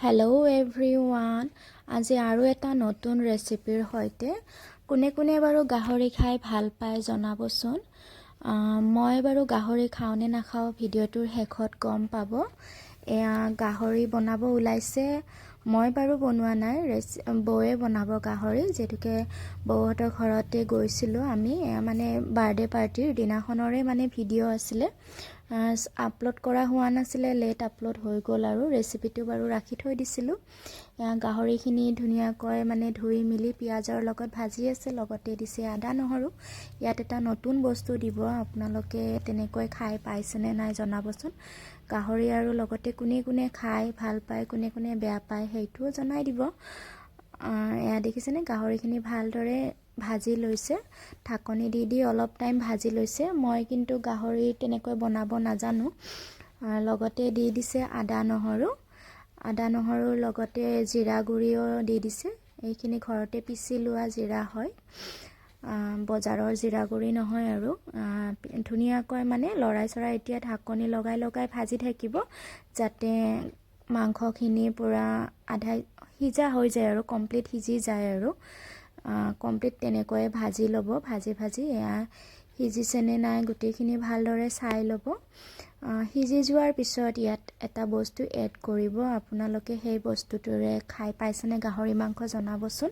Hello' everyone, আজি আৰু এটা নতুন ৰেচিপিৰ সৈতে। কোনে কোনে বাৰু গাহৰি খাই ভাল পায় জনাবচোন। মই বাৰু গাহৰি খাওঁ নে নাখাওঁ ভিডিঅ'টোৰ শেষত গম পাব। এয়া গাহৰি বনাব ওলাইছে। মই বাৰু বনোৱা নাই, বৌয়ে বনাব গাহৰি, যিহেতুকে বৌহঁতৰ ঘৰতে গৈছিলোঁ আমি। এয়া মানে বাৰ্থডে পাৰ্টিৰ দিনাখনৰে মানে ভিডিঅ' আছিলে, আপলোড কৰা হোৱা নাছিলে, লেট আপলোড হৈ গ'ল আৰু ৰেচিপিটো বাৰু ৰাখি থৈ দিছিলোঁ। গাহৰিখিনি ধুনীয়াকৈ মানে ধুই মেলি পিঁয়াজৰ লগত ভাজি আছে, লগতে দিছে আদা নহৰু। ইয়াত এটা নতুন বস্তু দিব, আপোনালোকে তেনেকৈ খাই পাইছেনে নাই জনাবচোন। গাহৰি আৰু লগতে কোনে কোনে খাই ভাল পায়, কোনে কোনে বেয়া পায়, সেইটোও জনাই দিব। এয়া দেখিছেনে, গাহৰিখিনি ভালদৰে ভাজি লৈছে, ঢাকনি দি দি অলপ টাইম ভাজি লৈছে। মই কিন্তু গাহৰি তেনেকৈ বনাব নাজানো। লগতে দি দিছে আদা নহৰু, আদা নহৰুৰ লগতে জিৰা গুড়িও দি দিছে। এইখিনি ঘৰতে পিচি লোৱা জিৰা হয়, বজাৰৰ জিৰা গুড়ি নহয়। আৰু ধুনীয়াকৈ মানে লৰাই চৰাই এতিয়া ঢাকনি লগাই লগাই ভাজি থাকিব, যাতে মাংসখিনি পূৰা আধা সিজা হৈ যায় আৰু কমপ্লিট সিজি যায় আৰু কমপ্লিট তেনেকৈয়ে ভাজি ল'ব। ভাজি ভাজি এয়া সিজিছেনে নাই গোটেইখিনি ভালদৰে চাই ল'ব। সিজি যোৱাৰ পিছত ইয়াত এটা বস্তু এড কৰিব। আপোনালোকে সেই বস্তুটোৰে খাই পাইছেনে গাহৰি মাংস জনাবচোন।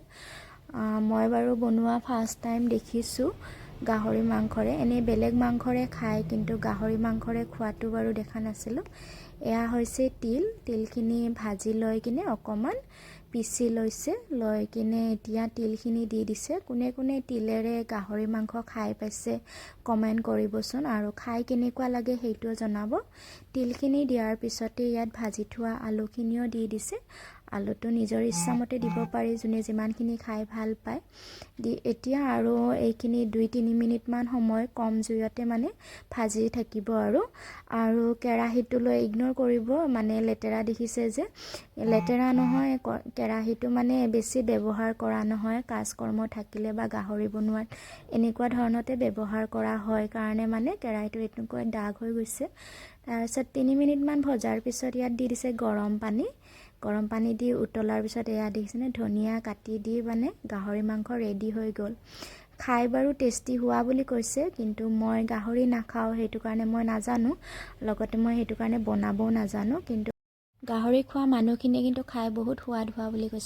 মই বাৰু বনোৱা ফাৰ্ষ্ট টাইম দেখিছোঁ গাহৰি মাংসৰে। এনেই বেলেগ মাংসৰে খায়, কিন্তু গাহৰি মাংসৰে খোৱাটো বাৰু দেখা নাছিলোঁ। এয়া হৈছে তিল। তিলখিনি ভাজি লৈ কিনে অকণমান পিচি লৈছে, লৈ কিনে এতিয়া তিলখিনি দি দিছে। কোনে কোনে তিলেৰে গাহৰি মাংস খাই পাইছে কমেণ্ট কৰিবচোন আৰু খাই কেনেকুৱা লাগে সেইটোও জনাব। তিলখিনি দিয়াৰ পিছতে ইয়াত ভাজি থোৱা আলুখিনিও দি দিছে। আলুটো নিজৰ ইচ্ছামতে দিব পাৰি, যোনে যিমানখিনি খাই ভাল পায়। দি এতিয়া আৰু এইখিনি 2-3 মিনিটমান সময় কম জুইতে মানে ভাজি থাকিব। আৰু আৰু কেৰাহীটোলৈ ইগন'ৰ কৰিব, মানে লেতেৰা দেখিছে যে, লেতেৰা নহয়, কেৰাহীটো মানে বেছি ব্যৱহাৰ কৰা নহয়। কাজ কৰ্ম থাকিলে বা গাহৰি বনোৱাত এনেকুৱা ধৰণতে ব্যৱহাৰ কৰা হয় কাৰণে মানে কেৰাহীটো এনেকুৱা দাগ হৈ গৈছে। তাৰপিছত 3 মিনিটমান ভজাৰ পিছত ইয়াত দি দিছে গৰম পানী। গৰম পানী দি উতলাৰ পিছত এয়া দেখিছেনে, ধনিয়া কাটি দি মানে গাহৰি মাংস ৰেডি হৈ গ'ল। খাই বাৰু টেষ্টি হোৱা বুলি কৈছে, কিন্তু মই গাহৰি নাখাওঁ, সেইটো কাৰণে মই নাজানো। লগতে মই সেইটো কাৰণে বনাবও নাজানো। কিন্তু গাহৰি খোৱা মানুহখিনিয়ে কিন্তু খাই বহুত সোৱাদ হোৱা বুলি কৈছে।